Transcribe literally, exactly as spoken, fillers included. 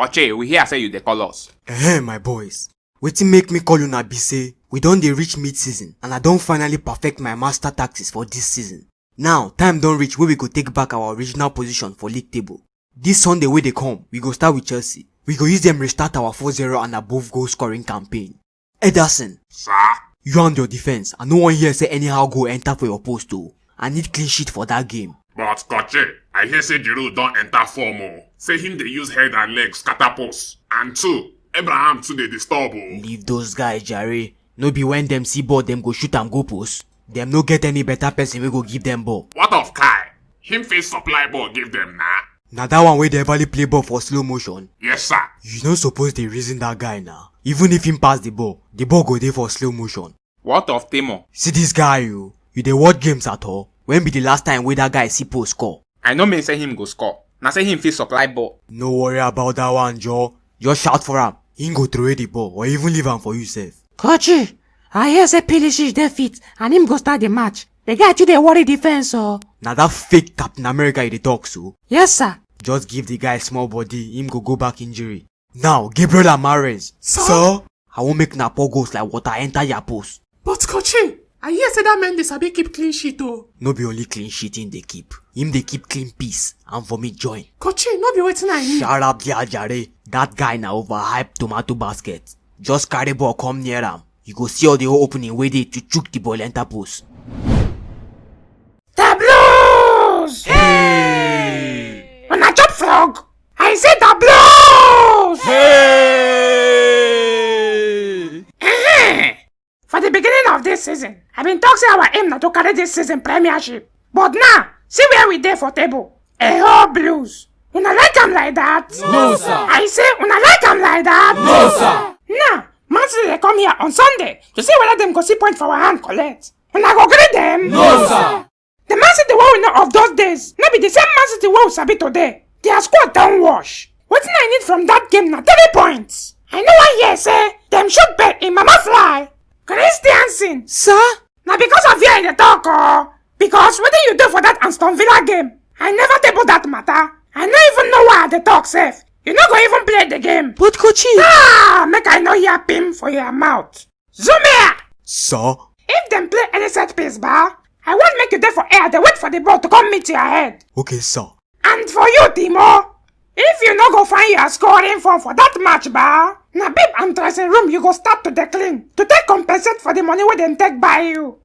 Oche, we hear say you dey call us. Eh, my boys. Wetin make me call una be say we don dey reach mid-season and I don finally perfect my master tactics for this season. Now, time don reach wey we go take back our original position for league table. This Sunday wey dey come, we go start with Chelsea. We go use them restart our four zero and above goal scoring campaign. Ederson, sir? You and your defense, I no wan hear say anyhow goal enter for your post o. I need clean sheet for that game. But Koche, I hear say Giroud don enter form o. Say him dey use head and leg scatter post. And two, Abraham too dey disturb o. Leave those guys, jare. No be when dem see ball, dem go shoot am go post. Dem no get any better person wey go give dem ball. What of Kai? Him fit supply ball give dem na. Na that one wey dey everly play ball for slow motion. Yes, sir. You no suppose dey reason that guy na. Even if him pass the ball, the ball go dey for slow motion. What of Timo? See this guy o. You dey watch games at all? When be the last time wey that guy see post score? I no mean say him go score. Na say him fit supply ball. No worry about that one, Joe. Just shout for am. Him go throw away the ball or even leave am for you sef. Kochi, I hear say Pulisic dey fit and him go start the match. The guy too dey worry defense o. Na that fake Captain America you dey talk so? Yes, sir. Just give the guy small body, him go go back injury. Now, Gabriel Amares. Sir? Sir? I wan make una pour goals like water enter their post. But Kochi, I hear say that man dey sabi keep clean sheet o. No be only clean sheet him dey keep. Him dey keep clean piece and vomit join. Kochi, no be wetin I mean. Shut up there, jare. That guy na overhype tomato basket. Just carry ball come near am. You go see all the whole opening wey dey to chook the ball enter post. Tableaus! Hey! Una chop frog? I say tableaus! Hey! Ehem! For the beginning of this season, I been talk say our aim na to carry this season premiership. But now, see where we dey for table. A whole blues. Una like am like that? No, sir. I say, una like am like that? No, sir. Now, Man City dey come here on Sunday to see whether dem go see point for our hand collect. Una go gree dem? No, sir. The Man City wey we know of those days no be the same Man City wey we sabi today. Their squad don wash. Wetin I need from that game na three points. I no wan hear say dem shoot bird in mama fly. Christiansen. Sir? Na because of you I dey talk o. Because wetin you do for that Aston Villa game, I never table that matter. I no even know why I dey talk sef. You no go even play the game. But Kochi. Ah, make I no hear pim for your mouth. Zoom here! Sir? If dem play any set piece, ba, I wan make you dey for air, dey wait for the ball to come meet your head. Okay, sir. And for you, Timo, if you no go find your scoring form for that match, ba, na bib and dressing room you go start to dey clean to take compensate for the money wey dem take buy you.